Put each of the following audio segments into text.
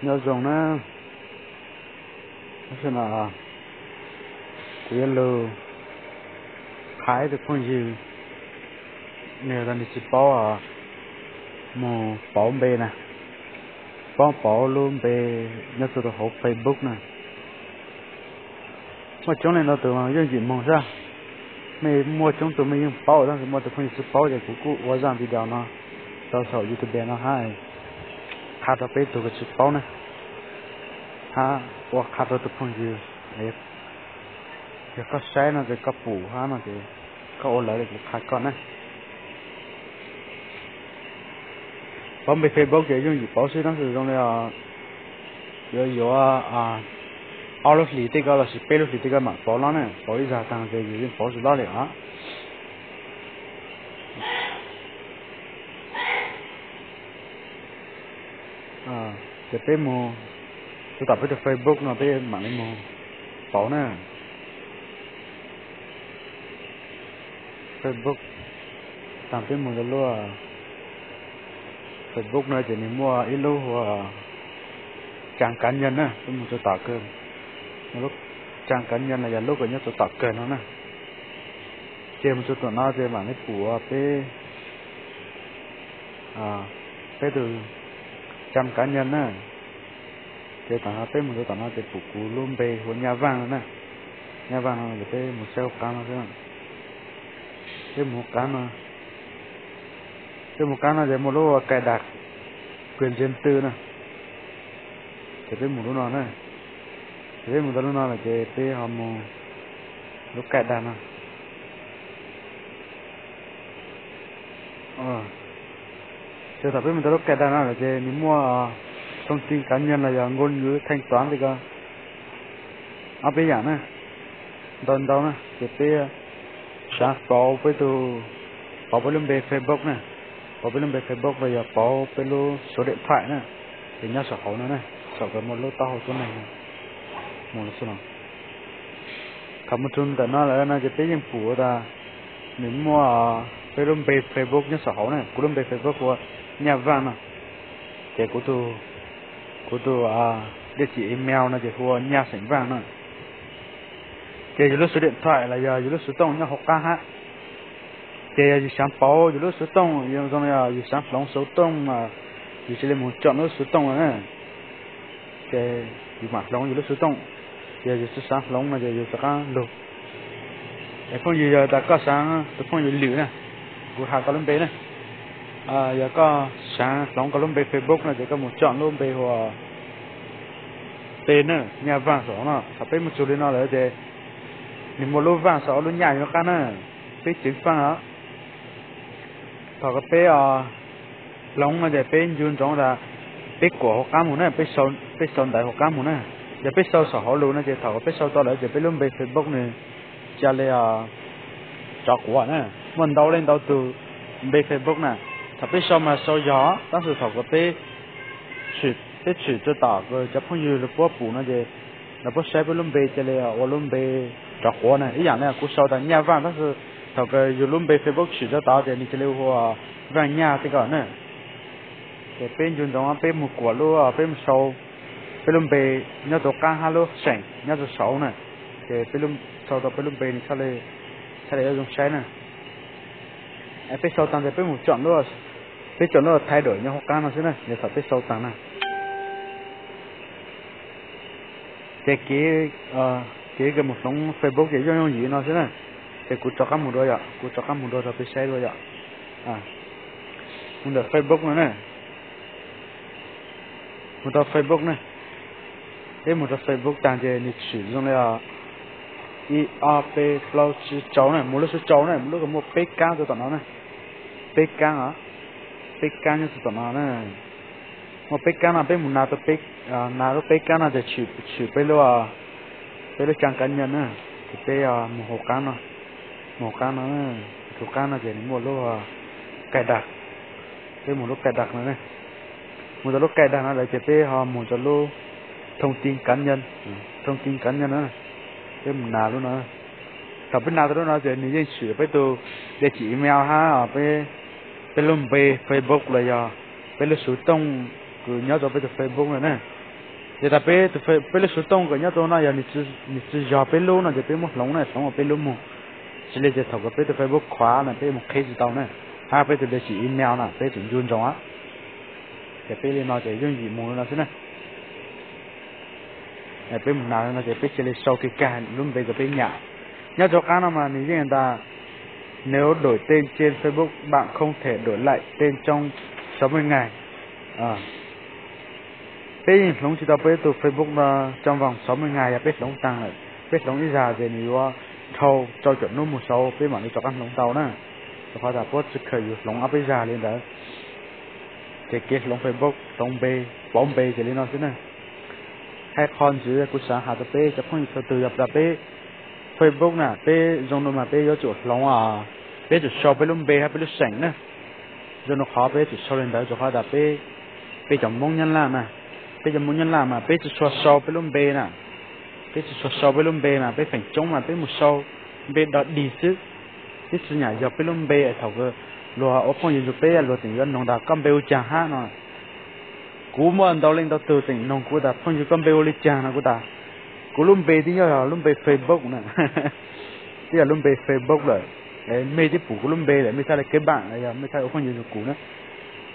Nyob zoo na, tab sis no kuv yuav lug qha ib tug phooj ywg, nws yog nws tsis paub mus pauv npe na, paub pauv lub npe nyob rau hauv Facebook na. Muaj coob leej ntau tus yooj yim moog xwb, mej muaj coob tug mej yeej paub, tab sis muaj tus phooj ywg tsis paub ces kuv kuj ua zaj video no rau saum YouTube no hab qha rau peb tug kws tsis paub na, hab ua qha rau tus phooj ywg. Yog koj saib no ces koj pum hab no ces koj ua lawv li kuv qha koj na. Pauv npe Facebook ces yooj yim pauv xwb, tab sis zoo li yuav yuav ob lub hlis tej ko lossis peb lub hlis tej ko mam pauv lawm na, pauv ib zag taag ces yus yeej pauv tsis lawm li os. Ces peb mus rau tom peb tug Facebook no peb mam li mus pauv na. Facebook, taag peb mus rau lub Facebook no ces nws muaj ib lub hu ua trang cá nhân na, peb mus rau tom kawg, lub trang cá nhân los yog lub kws nyob rau tom kawg no na. Ces mus rau tom no ces mam li pum peb, peb tug trang cá nhân na. Ces tom no peb mus rau tom no ces pum kuv lub npe hu ua Nyaj Vaaj no na. Nyaj Vaaj no ces peb mus saib hauv qab no xwb. Peb mus hauv qab no, peb mus qab no ces muaj lub ua cài đặt quyền riêng tư na. Ces peb mus lub no na. Ces peb mus tau lub no lawm ces peb ho mus lub cài đặt no. Ces thaum peb mus tau lub cài đặt no lawm ces nws muaj thông tin cá nhân los yog ngôn ngữ thanh toán tej ko, ob peb yaam na, ntau ntau na. Ces peb xaav pauv peb tug, pauv peb lub npe Facebook na, pauv peb lub npe Facebook los yog pauv peb lub số điện thoại na, ces nyob saum hauv no na, saum kawg muaj lub taub hau tuab neeg no. Mus lawm xwb no. Thaum mus rau ntawm no lawm no ces peb yeej pum tas nws muaj peb lub npe Facebook nyob saum hauv na, kuv lub npe Facebook hu ua Nyaj Vaaj no, ces kuv, kuv tug địa chỉ email no ces hu ua Nyaj Xeem Vaaj no. Ces yus lub số điện thoại los yog yus lub xuv tooj nyob hauv qab hab. Ces yog yus xaav pauv yus lub xuv tooj, zoo li yus xaav hloov xuv tooj mas yus cia li mus chọn lub xuv tooj no na. Ces yus mam hloov yus lub xuv tooj. Ces yog yus tsis xaav hloov no ces yus rov qab lug. Es phooj ywg, yog tas koj xaav, tus phooj ywg Lwm na, kuv has koj lub npe na, yog koj xaav hloov koj lub npe Facebook no ces koj mus chọn lub npe hu ua T na, Nyaj Vaaj saum no. Thaum peb mus txug li no lawm ces nws muaj lub vaaj saum lub nyaj nyob qab na, peb ceev faaj os. Thaum kws peb hloov no ces peb ncu ntsoov tas peb kuam hauv qab mus na, peb sau ntawv hauv qab mus na. Yog peb sau saum hauv lus no ces thaum kws peb sau tau lawm ces peb lub npe Facebook nws ca le rov quav na. Muaj ntau leej ntau tug npe Facebook na, thaum peb sau mas sau yog, tab sis thaum kws peb, peb tshwm rua tom kws cov phooj ywg lawv puab pum no ces lawv puab saib peb lub npe ca le ua lub npe rov quav na. Ib yaam le kuv sau tas Nyaj Vaaj, tab sis thaum kws yus lub npe Facebook tshwm rua tod ces nws ca le ua Vaaj Nyaj tej ko na. Ces peb ncu ntsoov peb mus kuam lub, peb mus sau peb lub npe nyob rua qab hab lub seem nyob rua saud na. Ces peb sau tau peb lub npe nws txhaj le yuav zoo saib na. Peb sau taag ces peb mus chọn lub, peb chọn lub thay đổi nyob hauv qab no xwb na, yog thaum peb sau taag na. Ces kev, kev kws mus hloov Facebook ces yooj yooj yim no xwb na. Ces kuv rov qab mus dua yom, kuv rov qab mus dua rau peb saib dua yom. Mus ntawm Facebook no na. Mus rau Facebook na. Peb mus rau Facebook taag ces nws tshwm zoo li ib, ob, peb, plaub, tsib, rau na, mus lub xuv rau na, mus lub kws muaj peb kaab rua tom no na. Peb kaab os, peb kaab nyob rua tom no na. Muaj peb kaab no peb mus na, na lub peb kaab no ces tshwm peb lub, peb lub trang cá nhân na. Ces peb mus hauv qaab no, mus hauv qaab no, tus qaab no ces nws muaj lub cài đặt. Peb mus lub cài đặt no na. Mus rau lub cài đặt no lawm ces peb ho mus rau lub thông tin cá nhân, thông tin cá nhân na. Peb mus na lub no. Thaum peb na tau lub no ces nws yeej tshwm peb tug địa chỉ email hab peb lub npe Facebook los yog peb lub xuv tooj kws nyob rau peb tug Facebook no na. Ces tas peb, peb lub xov tooj kom nyob rau no yog nws tsis yog peb lub no ces peb muab hloov na, hloov ua peb lub mus. Tsis li ces thaum kws peb tus Facebook khuav na peb mus qhib tsis tau na, hab peb tus dej email na peb tseem ncu ntsoov. Ces peb li no ces yooj yim mus li no xwb na. Peb mus nas no ces peb cia li sau kag lub npe rau peb nyam. Nyob rau qab no mas nws yeej tas nếu đổi tên trên Facebook bạn không thể đổi lại tên trong sáu mươi ngày. Peb yeej hloov tsis tau peb tus Facebook no trong vòng sáu mươi ngày yog peb hloov taag lawm, peb hloov ib zag ces nws yuav dhau rau caum hnub mus saud peb mam li rov qab hloov tau na. Rau qhov tas puab tsis kheev yus hloov ob peb zag li ntawd. Ces kev hloov Facebook, hloov npe, pauv npe ces li no xwb na. Hais qhov ntxiv kuv xav has rau peb cov phooj ywg txhua tug yog tas peb Facebook na peb zoo no mas peb yuav tsum hloov, peb yuav tsum sau peb lub npe hab peb lub xeem na. Zoo no qhov peb yuav tsum sau li ntawd rau qhov tas peb, peb cov Moob Nyab Laj na, peb cov Moob Nyab Laj mas peb tsis tshua sau peb lub npe na. Peb tsis tshua sau peb lub npe mas peb feem coob mas peb mus sau npe dog dig xwb. Peb tsis nyam yog peb lub npe thaum luag ua phooj ywg rau peb luag tseem yuav noog tas koj npe hu caag hab no. Kuv muaj ntau leej ntau tug tseem noog kuv tas phooj ywg koj npe hu li caag no kuv tas kuv lub npe twb yog lub npe Facebook na, twb yog lub npe Facebook lawm. Mej twb pum kuv lub npe lawm mej txhaj li keb npaam los yog mej txhaj ua phooj ywg rau kuv na.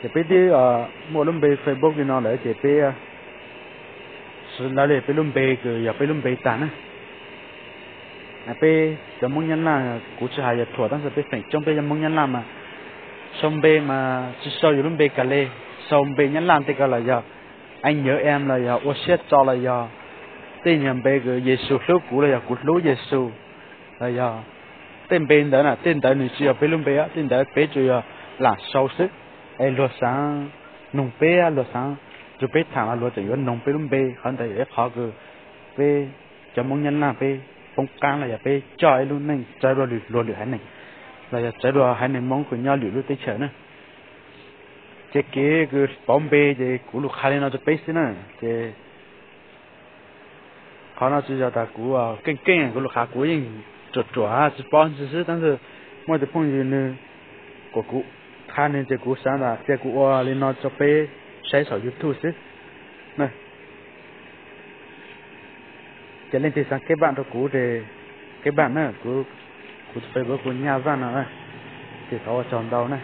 Ces peb twb muaj lub npe Facebook li no lawm ces peb lawv li peb lub npe kws yog peb lub npe tag na. Peb cov Moob Nyab Laj kuv tsis has yog thuam tab sis peb feem coob peb cov Moob Nyab Laj mas sau npe mas tsis sau yus lub npe kag li, sau npe Nyab Laj tej ko los yog anh nhớ em los yog ua siab tso los yog tej nyuag npe kws Yexus hlub kuv los yog kuv hlub Yexus los yog tej npe ntawd na, tej ntawd nws tsis yog peb lub npe, tej ntawd peb tsuas yog lam sau xwb. Es luag xaav noog peb, luag xaav nrug peb thaam los luag tseem yuav noog peb lub npe, qhov ntawd yog ib qhov kws peb cov Moob Nyab Laj peb poob qaab los yog peb coj ib lub neej txawv dua lwm luag lwm haiv neeg, los yog txawv dua haiv neeg Moob kws nyob lwm lub teb chaws na. Ces kev kws pauv npe ces kuv lug qha li no rau peb xwb na. Ces qhov no tsis yog tas kuv keej keej, kuv lug qha kuv yeej ruam ruam tsis paub ntsis xwb, tab sis muaj tus phooj ywg nws kom kuv qha nws ces kuv xav tas cia kuv ua li no rau peb saib saum YouTube xwb. Ces leej twg xaav keb npaam rau kuv ces keb npaam na, kuv tus Facebook kuv Nyaj Vaj no na. Ces thov ua tsaug ntau na.